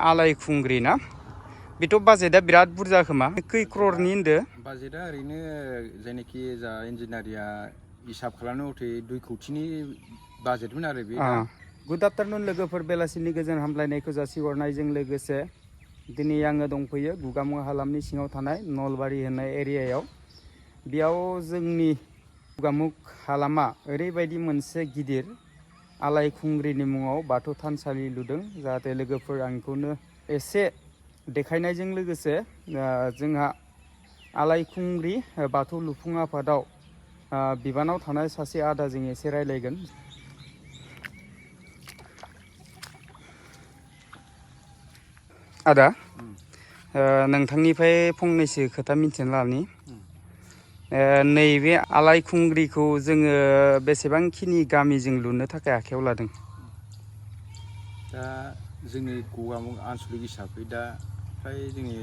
आलायखुंग्रि ना बेथ' बाजेटआ बिराद बुरजा खोमा खै क्ररनि होनदो बाजेटआ ओरैनो जायनाखि जा इन्जिनियारिया हिसाब खालामनो मथे 2 कौटिनि बाजेटमोन आरो बे दा गुड आफ्टारनुन लोगोफोर बेलासिनि गोजोन हामलायनायखौ जासिहरनायजों लोगोसे दिनै आङो दंफैयो गुगामुग हालामनि सिङाव थानाय नलबारि होननाय एरियायाव बेयाव जोंनि गुगामुग हालामा ओरैबायदि मोनसे गिदिर आलायखुंग्रिनि मुङाव बाथौ थानसालि लुदों जाहाथे लोगोफोर आंखौनो एसे देखायनायजों लोगोसे जोंहा आलायखुंग्रि बाथौ लुफुं आफादाव बिबानाव थानाय सासे आदाजों एसे रायलायगोन। आदा नोंथांनिफ्राय फंनैसो खोथा मिथिनो लानि नैबे आलायखुंग्रिखौ जोङो बेसेबांखिनि गामिजों लुनो थाखाय आखायाव लादों? दा जोंनि गगामुग आनसलिक हिसाबै दा फ्राय जोंनि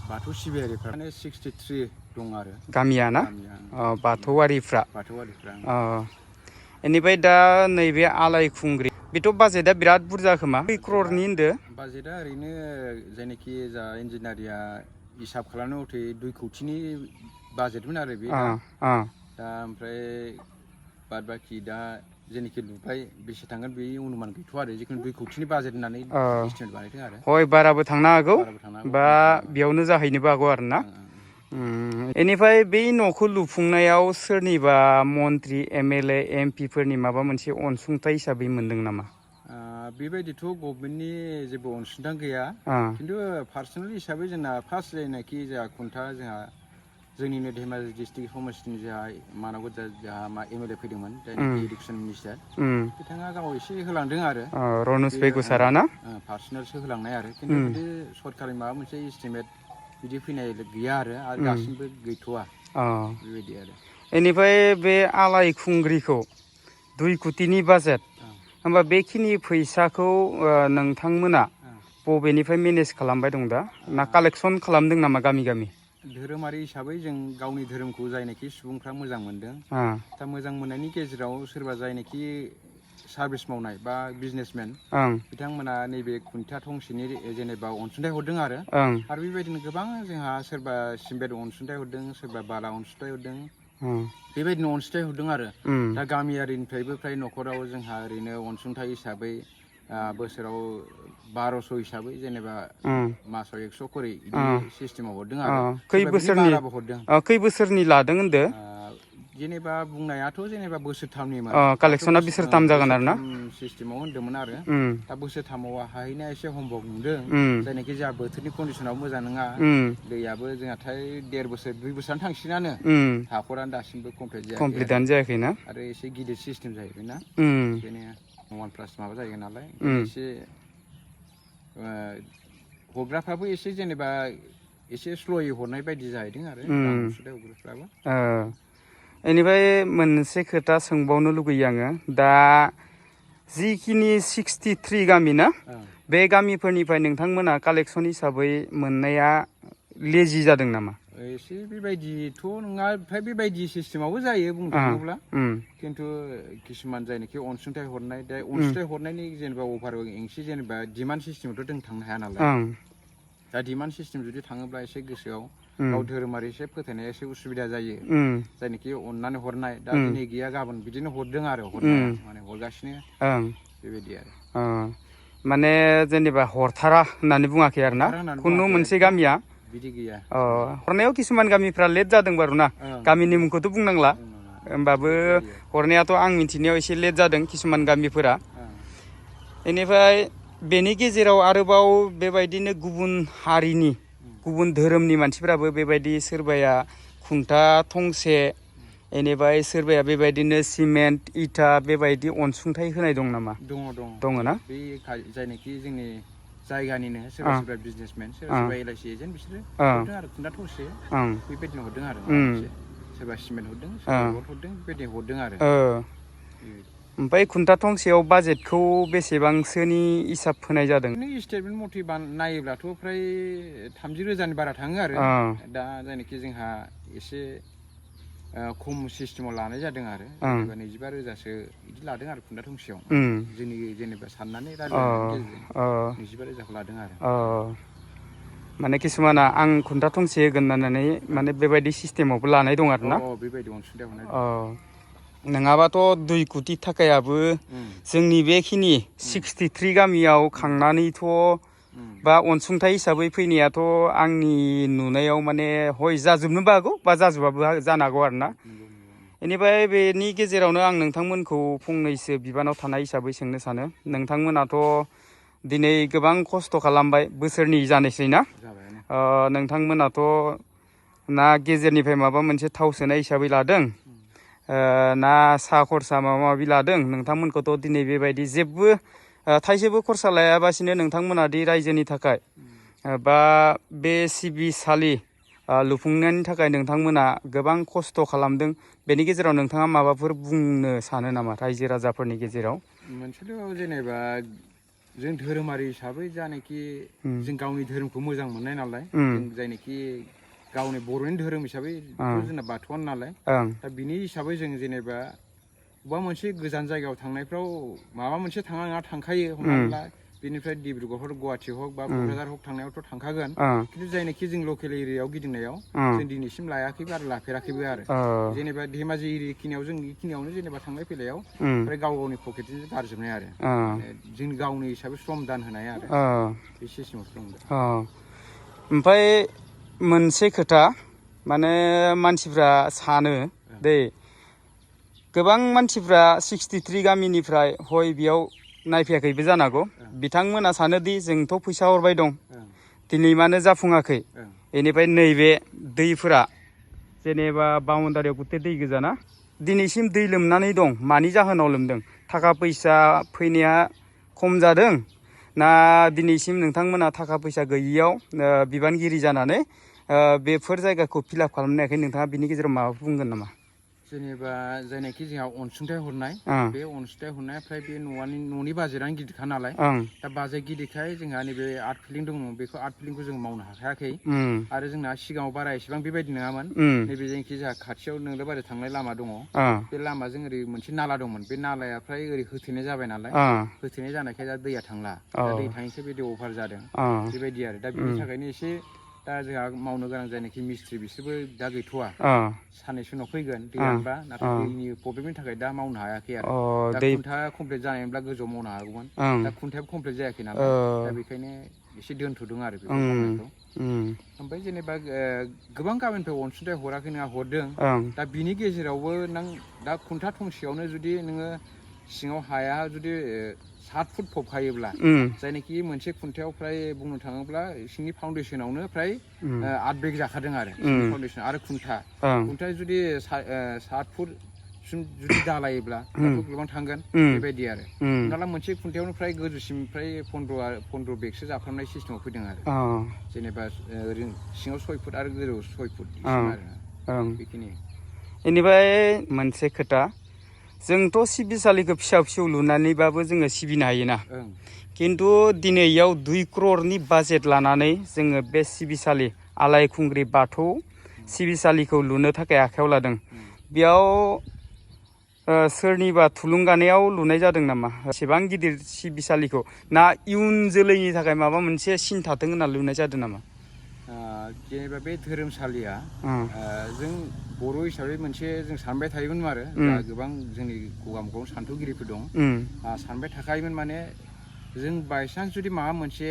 बाथौ सिबियारिफ्रा 63 दं आरो गामिया ना बाथौआरिफ्रा बेनिफ्राय दा नैबे आलायखुंग्रि बेथ' बाजेटआ बिराद बुरजा खोमा खै क्ररनि होनदो बाजेटआ ओरैनो जायनाखि जा इन्जिनियारिया हिसाब खालामनो मथे 2 कौटिनि बाजेटमोन आरो बे दा ओमफ्राय बाद बाखि दा जेनाखि लुबाय बेसे थांगोन बे अनुमान गैथ'आ आरो जिखुनु 2 कौटिनि बाजेट होननानै एस्टिमेट बानायदों आरो हय बाराबो थांनो हागौ बा बेयावनो जाहैनोबो हागौ आरो ना बेनिफ्राय बै न'खौ लुफुंनायाव सोरनिबा मन्त्रि MLA MP फोरनि माबा मोनसे अनसुंथाइ हिसाबै मोनदों नामा? बेबायदिथ' गभर्नमेन्टनि जेबो अनसुंथाइ गैया खिन्थु पार्सनेल हिसाबै जोंना फार्स्ट जायनाखि जोंहा खुन्था जोंहा जोंनिनो धेमाजि डिस्ट्रिक्ट समस्तिनि जोंहा मानावगुद जोंहा MLA फैदोंमोन जायनाखि इडुकेसन मिनिस्टार बिथाङा गाव एसे होलांदों आरो रनज बेगुसारा ना पार्सनेलसो होलांनाय आरो खिन्थु बिदि सरकारि माबा मोनसे एस्टिमेट बिदि फैनाय गैया आरो दासिमबो गैथ'वा बेबायदि आरो बेनिफ्राय बे आलायखुंग्रिखौ 2 कौटिनि बाजेट होमबा बेखिनि फैसाखौ नोंथांमोना बबेनिफ्राय मेनेज खालामबाय दं दा ना कालेक्सन खालामदों नामा गामि गामि? धोरोमारि हिसाबै जों गावनि धोरोमखौ जायनाखि सुबुंफ्रा मोजां मोनदों दा मोजां मोननायनि गेजेराव सोरबा जायनाखि सार्भिस मावनाय बा बिजनेसमेन बिथांमोना नैबे खुन्थिया थंसेनि जेनेबा अनसुंथाइ हरदों आरो बेबायदिनो गोबां जोंहा सोरबा सिमेन्ट अनसुंथाइ हरदों सोरबा बाला अनसुंथाइ हरदों बेबायदिनो अनसुंथाइ हरदों आरो दा गामियारिनिफ्रायबो फ्राय न'खराव जोंहा ओरैनो अनसुंथाइ हिसाबै बोसोराव 1200 हिसाबै जेनेबा मासाव 100 करि बिदि सिस्टेमाव हरदों आरो खै बोसोरनि लादों होनदो जेनेबा बुंनायाथ' जेनेबा बोसोरथामनिमोन कालेक्सना बोसोरथाम जागोन आरो ना सिस्टेमाव होन्दोंमोन आरो दा बोसोरथामाव हाहैनाया एसे हमभब नुदों जायनाखि जोंहा बोथोरनि कन्डिसनाव मोजां नङा दैयाबो जोंहाथाय 1.5 बोसोर 2 बोसोरानो थांसिगोनानो हाखरानो दासिमबो कमप्लिटआनो जायाखैना आरो एसे गिदिर सिस्टेम जाहैबाय ना ओंखायनो 1+ माबा जाहैगोन नालाय ओंखायनो एसे हरग्राफ्राबो एसे जेनेबा एसे स्ल'यै हरनाय बायदि जाहैदों आरो अनसुंथाइ हरग्राफ्राबो बेनिफ्राय मोनसे खोथा सोंबावनो लुगैयो आङो दा जिखिनि 63 गामि ना बे गामिफोरनिफ्राय नोंथांमोना कालेक्सन हिसाबै मोननाया लेजि जादों नामा? एसे बेबायदिथ' नङा फ्राय बेबायदि सिस्टेमावबो जायो बुंनो थाङोब्ला खिन्थु किसुमान जायनाखि अनसुंथाइ हरनाय दा अनसुंथाइ हरनायनि जेनेबा अभार एंसि जेनेबा डिमान्ड सिस्टेमावथ' जों थांनो हाया नालाय दा डिमान्ड सिस्टेम जुदि थाङोब्ला एसे गोसोआव गाव धोरोमारि एसे फोथायनाया एसे उसुबिदा जायो जायनाखि अननानै हरनाय दा दिनै गैया गाबोन बिदिनो हरदों आरो हरनाया माने हरगासिनो बेबायदि आरो माने जेनेबा हरथारा होननानै बुङाखै आरो ना खुनु मोनसे गामिया बिदि गैया हरनायाव किसुमान गामिफ्रा लेट जादों बारु ना गामिनि मुंखौथ' बुंनांला होमबाबो हरनायाथ' आं मिथिनायाव एसे लेट जादों किसुमान गामिफोरा बेनिफ्राय बेनि गेजेराव आरोबाव बेबायदिनो गुबुन हारिनि गुबुन धोरोमनि मानसिफोराबो बेबायदि सोरबाया खुन्था थंसे बेनिफ्राय सोरबाया बेबायदिनो सिमेन्ट इथा बेबायदि अनसुंथाइ होनाय दं नामा? दङ ना बे जायनाखि जोंनि जायगानिनो सोरबा सोरबा बिजनेसमेन सोरबा सोरबा LIC एजेन्ट बिसोरो हरदों आरो खुन्था थंसे बेबायदिनो हरदों आरो सोरबा सिमेन्ट हरदों सोरबा रड हरदों बेबायदि हरदों आरो ओमफ्राय खुन्था थंसेयाव बाजेटखौ बेसेबांसोनि हिसाब होनाय जादों? स्टेटमेन्ट मथे नायोब्लाथ' फ्राय 30,000नि बारा थाङो आरो दा जायनाखि जोंहा एसे खम सिस्टेमाव लानाय जादों आरो 25,000सो बिदि लादों आरो खुन्था थंसेयाव जोंनि जेनेबा साननानै रायज्लायनायनि गेजेरजों 25,000खौ लादों आरो माने किसुमाना आं खुन्था थंसे होगोन होननानै माने बेबायदि सिस्टेमावबो लानाय दं आरो ना बेबायदि अनसुंथाइ हरनाय नङाबाथ' 2 कोटि थाखायाबो जोंनि बेखिनि 63 गामियाव खांनानैथ' बा अनसुंथाइ हिसाबै फैनायाथ' आंनि नुनायाव माने हय जाजोबनोबो हागौ बा जाजोबाबो जानो हागौ आरो ना बेनिफ्राय बेनि गेजेरावनो आं नोंथांमोनखौ फंनैसो बिबानाव थानाय हिसाबै सोंनो सानो नोंथांमोनाथ' दिनै गोबां खस्थ' खालामबाय बोसोरनि जानोसै ना नोंथांमोनाथ' ना गेजेरनिफ्राय माबा मोनसे थाव सोनाय हिसाबै लादों ना साहा खरसा माबा माबि लादों नोंथांमोनखौथ' दिनै बेबायदि जेबो थाइसेबो खरसा लायाबासिनो नोंथांमोना दि रायजोनि थाखाय बा बे सिबिसालि लुफुंनायनि थाखाय नोंथांमोना गोबां खस्थ' खालामदों बेनि गेजेराव नोंथाङा माबाफोर बुंनो सानो नामा रायजो राजाफोरनि गेजेराव मोनसेथ' जेनेबा जों धोरोमारि हिसाबै जानाखि जों गावनि धोरोमखौ मोजां मोननाय नालाय जों जायनाखि गावनि बर'नि धोरोम हिसाबै जोंना बाथौआनो नालाय दा बिनि हिसाबै जों जेनेबा बबेबा मोनसे गोजान जायगायाव थांनायफ्राव माबा मोनसे थांखायो हमनानै ला बेनिफ्राय डिब्रुगड़ हक गुवाहाटि हक बा क'क्राझार हक थांनायावथ' थांखागोन खिन्थु जायनाखि जों लकेल एरियायाव गिदिंनायाव जों दिनैसिम लायाखैबो आरो लाफेराखैबो आरो जेनेबा धेमाजि एरियाखिनियाव जों बेखिनियावनो जेनेबा थांलाय फैलायाव ओमफ्राय गाव गावनि पकेटजों गारजोबनाय आरो जों गावनि हिसाबै श्रम दान होनाय आरो बे सिस्टेमाव दं ओमफ्राय मोनसे खोथा माने मानसिफ्रा सानो दै गोबां मानसिफ्रा 63 गामिनिफ्राय हय बेयाव नायफैयाखैबो जानो हागौ बिथांमोना सानोदि जोंथ' फैसा हरबाय दं दिनै मानो जाफुङाखै बेनिफ्राय नैबे दैफोरा जेनेबा बाउन्डारियाव गुथे दै गोजाना दिनैसिम दै लोमनानै दं मानि जाहोनाव लोमदों थाखा फैसा फैनाया खम जादों ना दिनैसिम नोंथांमोना थाखा फैसा गैयियाव बिबानगिरि जानानै बेफोर जायगाखौ फिलआप खालामनो हायाखै नोंथाङा बिनि गेजेराव माबाफोर बुंगोन नामा जेनेबा जायनाखि जोंहा अनसुंथाइ हरनाय बे अनसुंथाइ हरनाया फ्राय बे न'नि बाजेटआनो गिदिरखा नालाय दा बाजेट गिदिरखाय जोंहा नैबे आर्ट फिलिं दङ बेखौ आर्ट फिलिंखौ जों मावनो हाखायाखै आरो जोंना सिगाङाव बारा एसेबां बेबायदि नङामोन नैबे जायनाखि जोंहा खाथियाव नोंलबारि थांनाय लामा दङ बे लामाजों ओरै मोनसे नाला दंमोन बे नालाया फ्राय ओरै होथेनाय जाबाय नालाय होथेनाय जानायखाय दा दैया थांला दै थाङैखाय बे दै अभार जादों बेबायदि आरो दा बिनि थाखायनो एसे दा जोंहा मावनो गोनां जायनाखि मिस्ट्रि बिसोरबो दा गैथ'वा साननैसो उनाव फैगोन दै रानबा नाथाय दैनि प्रब्लेमनि थाखाय दा मावनो हायाखै आरो दा खुन्था कमप्लिट जानायमोनब्ला गोजौआव मावनो हागौमोन दा खुन्थायाबो कमप्लिट जायाखै नालाय दा बेखायनो एसे दोनथ'दों आरो बेखौ मावनायखौ ओमफ्राय जेनेबा गोबां गामिनिफ्राय अनसुंथाइ हराखै नङा हरदों दा बिनि गेजेरावबो नों दा खुन्था थंसेयावनो जुदि नोङो सिङाव हाया जुदि 7 फुट फबखायोब्ला जायनाखि मोनसे खुन्थायाव फ्राय बुंनो थाङोब्ला सिंनि फाउन्डेसनावनो फ्राय 8 बेग जाखादों आरो सिंनि फाउन्डेसन आरो खुन्थाया जुदि 7 फुटसिम जुदि दालायोब्ला दाथ' गोबां थांगोन बेबायदि आरो हमना ला मोनसे खुन्थायावनो फ्राय गोजौसिम फ्राय 15 बेगसो जाफ्रामनाय सिस्टेमाव फैदों आरो जेनेबा सिङाव 6 फुट आरो गोजौआव 6 फुट आरो बेखिनि बेनिफ्राय मोनसे खोथा जोंथ' सिबिसालिखौ फिसा फिसौ लुनानैबाबो जोङो सिबिनो हायोना खिन्थु दिनै इयाव 2 crore बाजेट लानानै जोङो बे सिबिसालि आलायखुंग्रि बाथौ सिबिसालिखौ लुनो थाखाय आखायाव लादों बेयाव सोरनिबा थुलुंगानायाव लुनाय जादों नामा एसेबां गिदिर सिबिसालिखौ ना इयुन जोलैनि थाखाय माबा मोनसे सिन थाथों होनना लुनाय जादों नामा जेनेबा बे धोरोमसालिया जों बर' हिसाबै मोनसे जों सानबाय थायोमोन आरो गोबां जोंनि गगा मुगायाव सान्थौगिरिफोर दं सानबाय थाखायोमोन माने जों बायसान्स जुदि माबा मोनसे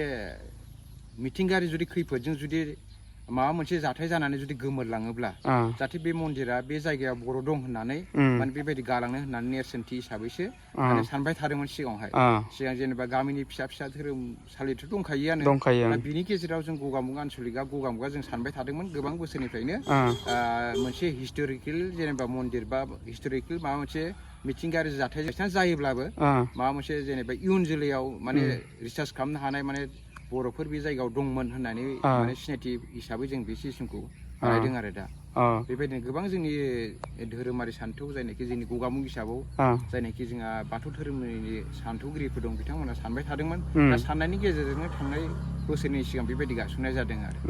मिथिंगायारि जुदि खैफोदजों जुदि माबा मोनसे जाथाय जानानै जुदि गोमोरलाङोब्ला जाहाथे बे मन्दिरा बे जायगायाव बर' दं होननानै माने बेबायदि गालांनो होननानै नेरसोनथि हिसाबैसो माने सानबाय थादोंमोन सिगाङावहाय सिगां जेनेबा गामिनि फिसा फिसा धोरोमसालिथ' दंखायोआनो दा बिनि गेजेराव जों गगामुग आनसलिकआ गगामुगआ जों सानबाय थादोंमोन गोबां बोसोरनिफ्रायनो मोनसे हिस्ट'रिकेल जेनेबा मन्दिर बा हिस्ट'रिकेल माबा मोनसे मिथिंगायारि जाथाय जायोब्लाबो माबा मोनसे जेनेबा इयुन जोलैयाव माने रिसार्च खालामनो हानाय माने बर'फोर बे जायगायाव दंमोन होननानै माने सिनायथि हिसाबै जों बे सिस्टेमखौ बानायदों आरो दा बेबायदिनो गोबां जोंनि धोरोमारि सान्थौ जायनाखि जोंनि गगामुग हिसाबाव जायनाखि जोंहा बाथौ धोरोमनि सान्थौगिरिफोर दं बिथांमोना सानबाय थादोंमोन दा साननायनि गेजेरजोंनो थांनाय बोसोरनि सिगां बेबायदि गायसननाय जादों आरो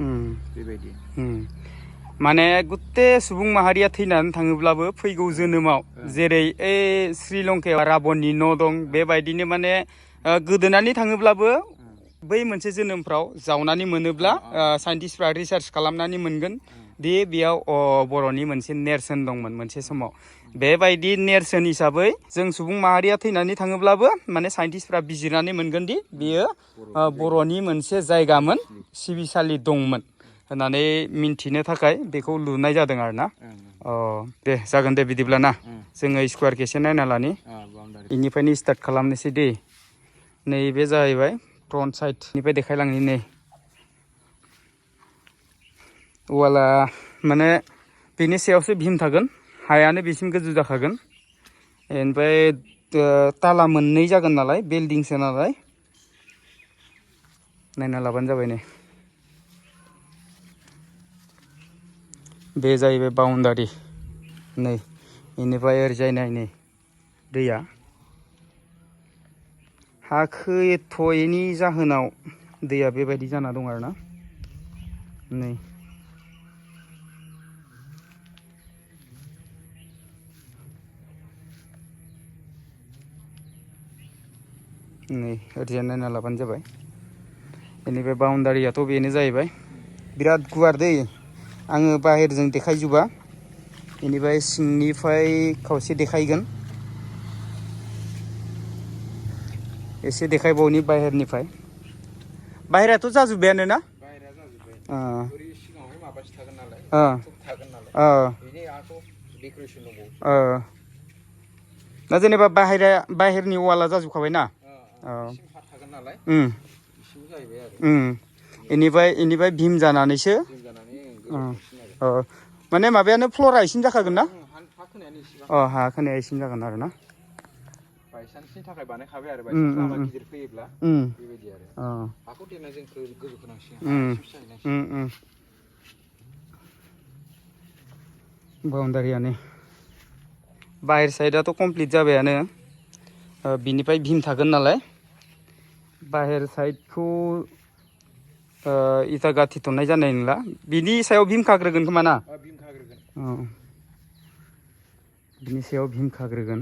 बेबायदि माने गुते सुबुं माहारिया थैनानै थाङोब्लाबो फैगौ जोनोमाव जेरै श्रीलंकायाव राबननि न' दं बेबायदिनो माने गोदोनानै थाङोब्लाबो बै मोनसे जोनोमफ्राव जावनानै मोनोब्ला साइन्टिस्टफ्रा रिसार्च खालामनानै मोनगोन दि बेयाव बर'नि मोनसे नेरसोन दंमोन मोनसे समाव बेबायदि नेरसोन हिसाबै जों सुबुं माहारिया थैनानै थाङोब्लाबो माने साइन्टिस्टफ्रा बिजिरनानै मोनगोन दि बेयो बर'नि मोनसे जायगामोन सिबिसालि दंमोन होननानै मिन्थिनो थाखाय बेखौ लुनाय जादों आरो ना दे जागोन दे बिदिब्ला ना जोङो स्कुवार केसे नायना लानि बेनिफ्रायनो स्टार्ट खालामनोसै दे नैबे जाहैबाय फ्रन्ट साइडनिफ्राय देखायलांनि नै वाला माने बेनि सायावसो भिम थागोन हायानो बेसिम गोजौ जाखागोन ओमफ्राय ताला मोननै जागोन नालाय बिल्डिंसो नालाय नायना लाबानो जाबाय नै बे जाहैबाय बाउन्डारि नै बेनिफ्राय ओरैजाय नाय नै दैया हा खोथ'यैनि जाहोनाव दैया बेबायदि जाना दं आरो ना नै नै ओरैजाय नायना लाबानो जाबाय बेनिफ्राय बाउन्डारियाथ' बेनो जाहैबाय बिराद गुवार दै आङो बाहेरजों देखायजोबा बेनिफ्राय सिंनिफ्राय खावसे देखायगोन एसे देखायबावनि बाहेरनिफ्राय बाहेराथ' जाजोब्बायानो ना बाहेरा जाजोब्बाय दा ओरै सिगाङावहाय माबासो थागोन नालाय थागोन नालाय बेनि आथ' डेक'रेसन दंबावो जेनेबा बाहेरनि वाला जाजोबखाबाय ना सिम हा थागोन नालाय सिम जाहैबाय आरो बेनिफ्राय भिम जानानैसो माने माबायानो फ्लरा इसिम जाखागोन ना हा खोनाया इसिम जागोन आरो ना बायसान्सनि थाखाय बानायखाबाय आरो बायसान्स लामा गिदिर फैयोब्ला बेबायदि आरो हाखौ देनाय जों गोजौ होनांसिगोन बाउन्डारियानो बाहेर साइडआथ' कमप्लिट जाबायानो बिनिफ्राय भिम थागोन नालाय बाहेर साइडखौ इटा गाथिथ'नाय जानाय नंला बिनि सायाव भिम खाग्रोगोन खोमा ना बिनि सायाव भिम खाग्रोगोन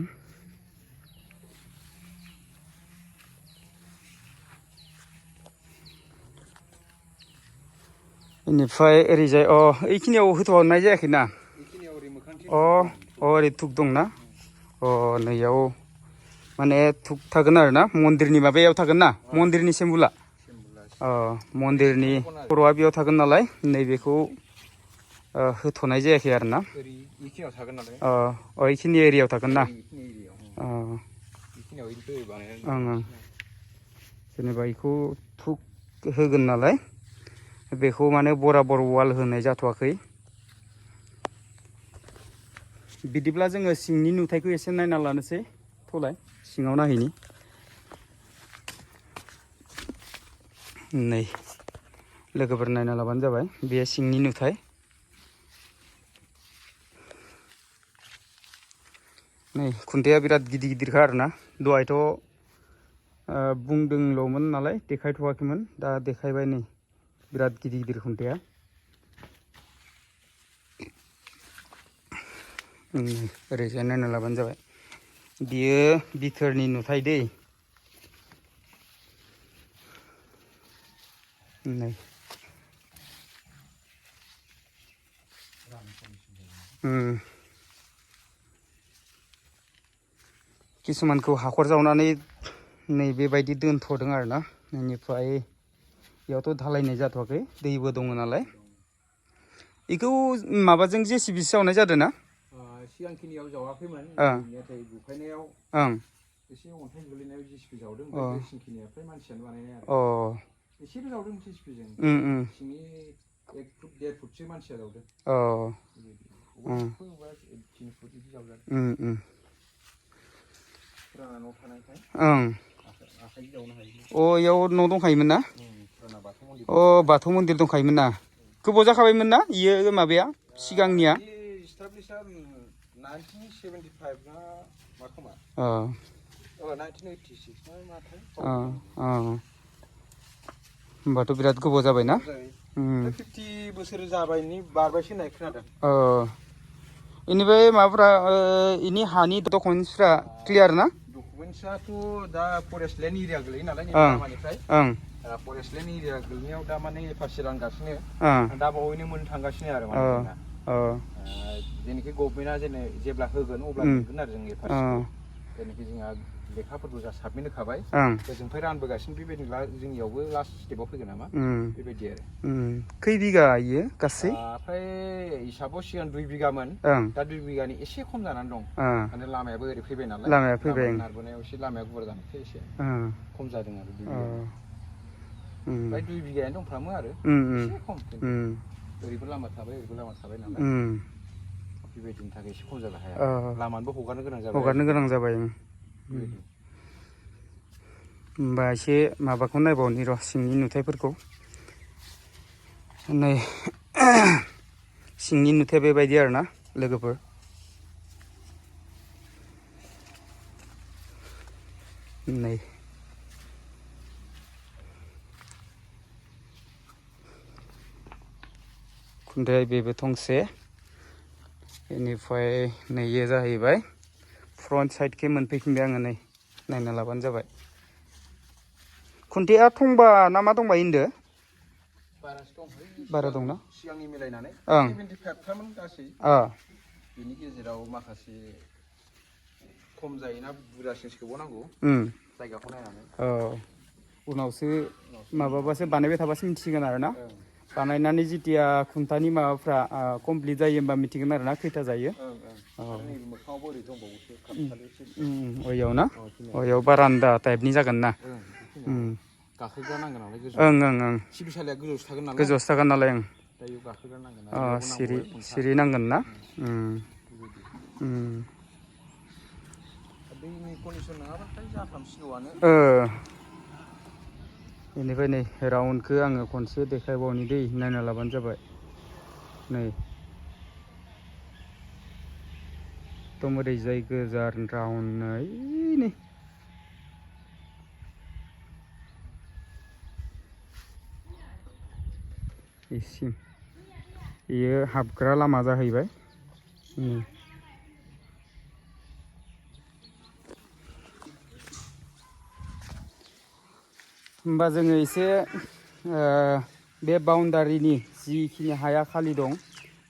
बेनिफ्राय ओरैजाय बेखिनियाव होथ'नाय जायाखैना ओरै थुक दंना नैयाव माने थुक थागोन आरो ना मन्दिरनि माबायाव थागोन ना मन्दिरनि सिम्बुला मन्दिरनि खर'आ बेयाव थागोन नालाय नैबेखौ होथ'नाय जायाखै आरो ना बेखिनि एरियायाव थागोन ना जेनेबा बेखौ थुक होगोन नालाय बेखौ माने बराबर वाल होनाय जाथ'वाखै बिदिब्ला जोङो सिंनि नुथायखौ एसे नायना लानोसै थलाय सिङाव नायहैनि नै लोगोफोर नायना लाबानो जाबाय बे सिंनि नुथाय नै खुन्थाया बिराद गिदिर गिदिरखा आरोना दहायथ' बुंदोंल'मोन नालाय देखायथ'वाखैमोन दा देखायबाय नै बिराद गिदिर गिदिर खुन्थाया ओरैजाय नायना लाबानो जाबाय बियो बिथोरनि नुथाय दै नै किसुमानखौ हाखर जावनानै नै बेबायदि दोनथ'दों आरो ना बेनिफ्राय बेयावथ' ढालायनाय जाथ'वाखै दैबो दङ नालाय बेखौ माबाजों JCB जावनाय जादों ना सिगांखिनियाव जावाखैमोन नाथाय बुफायनायाव एसे अन्थाइ गोलैनायाव JCB जावदों ओमफ्राय सिंखिनिया फ्राय मानसियानो बानायनाय आरो एसेल' जावदों JCBजों सिंनि 1 फुट 1.5 फुटसो मानसिया जावदों इयाव न' दंखायोमोन ना बाथौ मन्दिर दंखायोमोन ना गोबाव जाखाबायमोन ना इयो माबाया सिगांनिया 1975 ना मा खोमा 1986 ना माथाय होमबाथ' बिराद गोबाव जाबायना 50 बोसोर जाबायनि बारबायसो होननाय खोनादों। इनिफ्राय माबाफ्रा इनि हानि डकुमेन्टसफ्रा क्लियार ना? डकुमेन्टसआथ' दा फरेस्ट लेन्ड एरिया गोलैयो नालाय लामानिफ्राय फरेस्ट लेन्ड एरिया गोलैनायाव दा माने एफासि रानगासिनो दा बावैनो मोननो थांगासिनो आरो माने जेनाखि गभर्नमेन्टआ जेब्ला होगोन अब्ला मोनगोन आरो जों एफासिखौ जेनाखि जोंहा लेखाफोरखौ जा साबमिट होखाबाय ओजोंनिफ्राय रानबोगासिनो बेबायदिनो जोंनियावबो लास्ट स्टेपाव फैगोन नामा बेबायदि आरो खै बिगा इयो गासै ओमफ्राय हिसाबाव सिगां 2 बिगामोन दा 2 बिगानि एसे खम जानानै दं माने लामायाबो ओरै फैबाय नालाय लामाया फैबाय नारबोनायाव एसे लामाया गुवार जानायखाय एसे खम जादों आरो 2 बिगा ओमफ्राय 2 बिगायानो दंफ्रामो आरो एसे खम ओरैबो लामा थाबाय ओरैबो लामा थाबाय नालाय बेबायदिनि थाखाय एसे खम जानो हाया लामानोबो हगारनो गोनां जाबाय होमबा एसे माबाखौ नायबावनि र' सिंनि नुथायफोरखौ नै सिंनि नुथाया बेबायदि आरोना लोगोफोर नै खुन्थाया बेबो थंसे बेनिफ्राय नैयो जाहैबाय फ्रन्ट साइडखै मोनफैफिनबाय आङो नै नायना लाबानो जाबाय खुन्थाया थंबा ना मा दंबायो होनदो बारा दंना सिगांनि मिलायनानै 75 थामोन गासै बेनि गेजेराव माखासे खम जायोना बुरजासिन सोबावनांगौ जायगाखौ नायनानै उनावसो माबाबासो बानायबाय थाबासो मिथिसिगोन आरोना बानायनानै जेथिया खुन्थानि माबाफ्रा कमप्लिट जायो होमबा मिथिगोन आरोना खैथा जायो मोखाङावबो ओरै दंबावोसो अयाव ना अयाव बारान्दा टाइपनि जागोन ना गाखोग्रा नांगोन नालाय गोजौआव सिबिसालिया गोजौआवसो थागोन नालाय दा बेयाव गाखोग्रा नांगोन सिरि नांगोन ना दैनि कन्डिसन नङाबाथाय जाफ्रामसिगौआनो बेनिफ्राय नै राउन्डखौ आङो खनसे देखायबावनि दै नायना लाबानो जाबाय नै एकदम ओरैजाय गोजा राउन्डै नै इसिम बेयो हाबग्रा लामा जाहैबाय होमबा जोङो एसे बे बाउन्डारिनि जिखिनि हाया खालि दं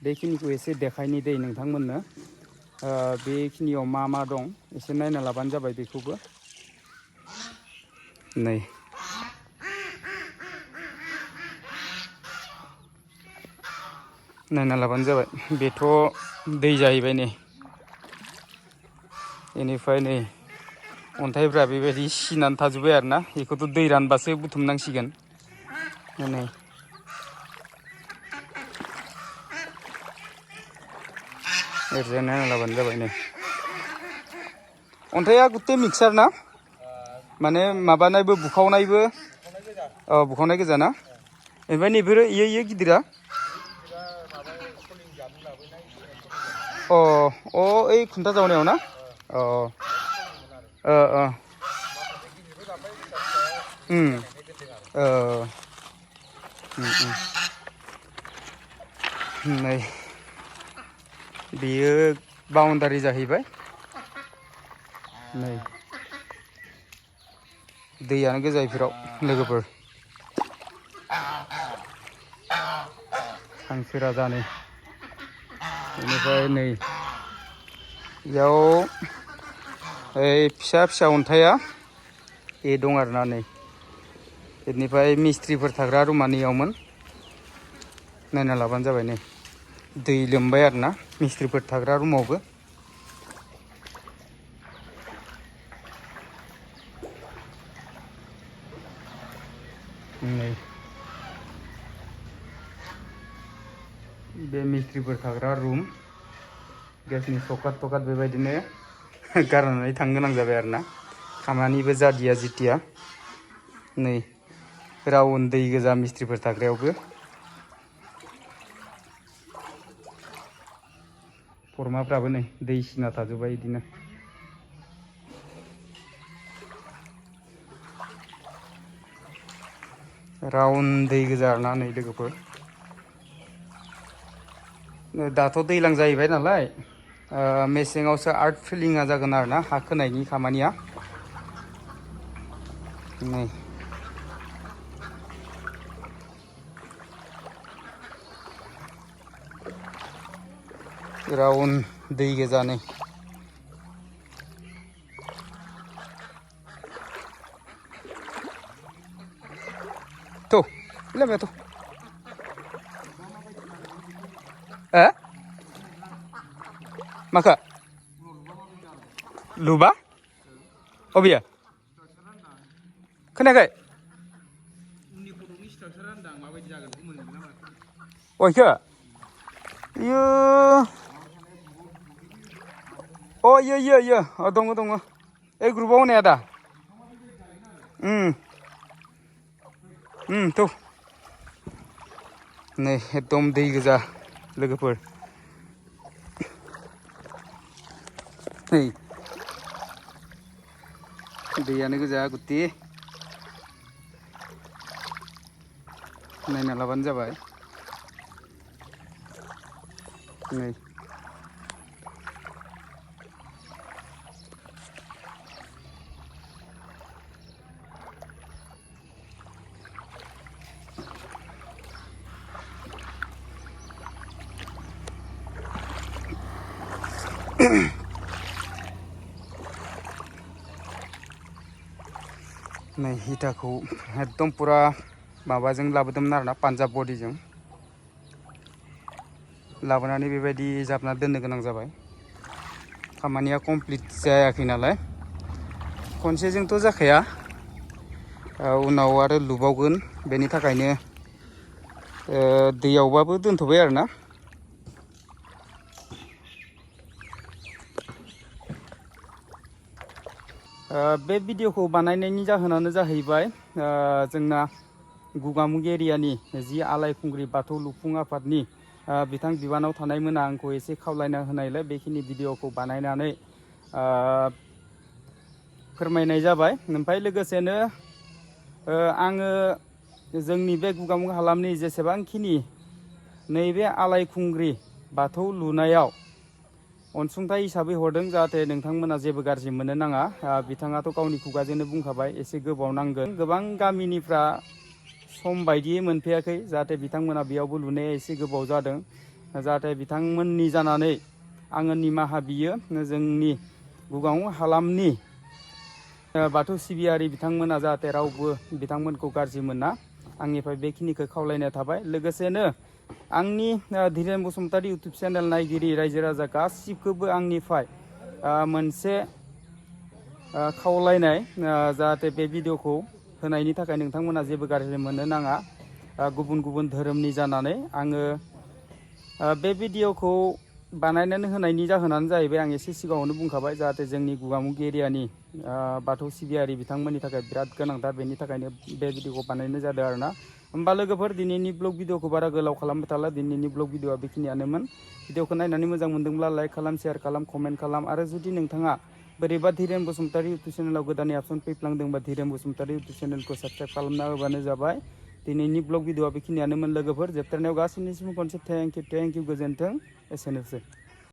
बेखिनिखौ एसे देखायनि दै नोंथांमोननो बेखिनियाव मा मा दं एसे नायना लाबानो जाबाय बेखौबो नै नायना लाबानो जाबाय बेथ' दै जाहैबाय नै बेनिफ्राय नै अन्थाइफ्रा बेबायदि सिनानै थाजोब्बाय आरोना बेखौथ' दै रानबासो बुथुमनांसिगोन नै ओरैजाय नायना लाबानो जाबाय नै अन्थाइया गुथे मिक्सार ना माने माबानायबो बुखावनायबो बुखावनाय गोजा ना ओमफ्राय नैबेफोरो इयो गिदिरा ओइ खुन्था जावनायाव ना नै बेयो बाउन्डारि जाहैबाय नै दैयानो गोजा इफोराव लोगोफोर हांसो राजानि बेनिफ्राय नै बेयाव ओइ फिसा फिसा अन्थाइया बे दं आरोना नै बेनिफ्राय मिस्ट्रिफोर थाग्रा रुमा नैयावमोन नायना लाबानो जाबाय नै दै लोमबाय आरोना मिस्ट्रिफोर थाग्रा रुमावबो नै बे मिस्ट्रिफोर थाग्रा रुम गेसनि सकात तकात बेबायदिनो गारनानै थांनो गोनां जाबाय आरोना खामानिबो जादिया जितिया नै राउन्ड दै गोजा मिस्ट्रिफोर थाग्रायावबो फरमाफ्राबो नै दै सिना थाजोब्बाय बिदिनो राउन्ड दै गोजा आरोना नै लोगोफोर दाथ' दैज्लां जाहैबाय नालाय मेसेङावसो आर्ट फिलिंआ जागोन आरो ना हा खोनायनि खामानिया नै राउन्ड दै गोजानै tuh lihat ya tuh maka luba oh iya खोनायाखै oh iya iya oh iya iya iya oh dong dong grupaव होनाया दा tuh नै एकदम दै गोजा लोगोफोर नै दैयानो गोजा गुति नायना लाबानो जाबाय नै नै इटाखौ एकदम पुरा माबाजों लाबोदोंमोन आरोना पान्जाब बडिजों लाबोनानै बेबायदि जाबना दोननो गोनां जाबाय खामानिया कमप्लिट जायाखै नालाय खनसेजोंथ' जाखाया उनाव आरो लुबावगोन बेनि थाखायनो दैयावबाबो दोनथ'बाय आरोना बे भिडिअखौ बानायनायनि जाहोनानो जाहैबाय जोंना गुगामुग एरियानि जि आलायखुंग्रि बाथौ लुफुं आफादनि बिथां बिबानाव थानायमोना आंखौ एसे खावलायना होनायलाय बेखिनि भिडिअखौ बानायनानै फोरमायनाय जाबाय ओमफ्राय लोगोसेनो आङो जोंनि बे गुगामुग हालामनि जेसेबांखिनि नैबे आलायखुंग्रि बाथौ लुनायाव अनसुंथाइ हिसाबै हरदों जाहाथे नोंथांमोना जेबो गाज्रि मोननो नाङा बिथाङाथ' गावनि खुगाजोंनो बुंखाबाय एसे गोबाव नांगोन गोबां गामिनिफ्रा सम बायदियै मोनफैयाखै जाहाथे बिथांमोना बेयावबो लुनाया एसे गोबाव जादों जाहाथे बिथांमोननि जानानै आङो निमाहा बियो जोंनि गुगामुग हालामनि बाथौ सिबियारि बिथांमोना जाहाथे रावबो बिथांमोनखौ गाज्रि मोना आंनिफ्राय बेखिनिखौ खावलायनाय थाबाय लोगोसेनो आंनि धीरेन बसुमतारी इउटुब चेनेल नायगिरि रायजो राजा गासिबखौबो आंनिफ्राय मोनसे खावलायनाय जाहाथे बे भिडिअखौ होनायनि थाखाय नोंथांमोना जेबो गाज्रि मोननो नाङा गुबुन गुबुन धोरोमनि जानानै आङो बे भिडिअखौ बानायनानै होनायनि जाहोनानो जाहैबाय आं एसे सिगाङावनो बुंखाबाय जाहाथे जोंनि गुगामुग एरियानि बाथौ सिबियारि बिथांमोननि थाखाय बिराद गोनांथार बेनि थाखायनो बे भिडिअखौ बानायनाय जादों आरोना होमबा लोगोफोर दिनैनि ब्लग भिडिअखौ बारा गोलाव खालामबाय थाला दिनैनि ब्लग भिडिअआ बेखिनियानोमोन भिडिअखौ नायनानै मोजां मोनदोंब्ला लाइक खालाम शेयार खालाम कमेन्ट खालाम आरो जुदि नोंथाङा बोरैबा धीरेन बसुमतारी इउटुब चेनेलाव गोदानै अपसन फैफ्लांदोंबा धीरेन बसुमतारी इउटुब चेनेलखौ साबस्क्राइब खालामना होबानो जाबाय दिनैनि ब्लग भिडिअआ बेखिनियानोमोन लोगोफोर जोबथारनायाव गासैनिसिम खनसे थेंक इउ गोजोन्थों एसेनोसै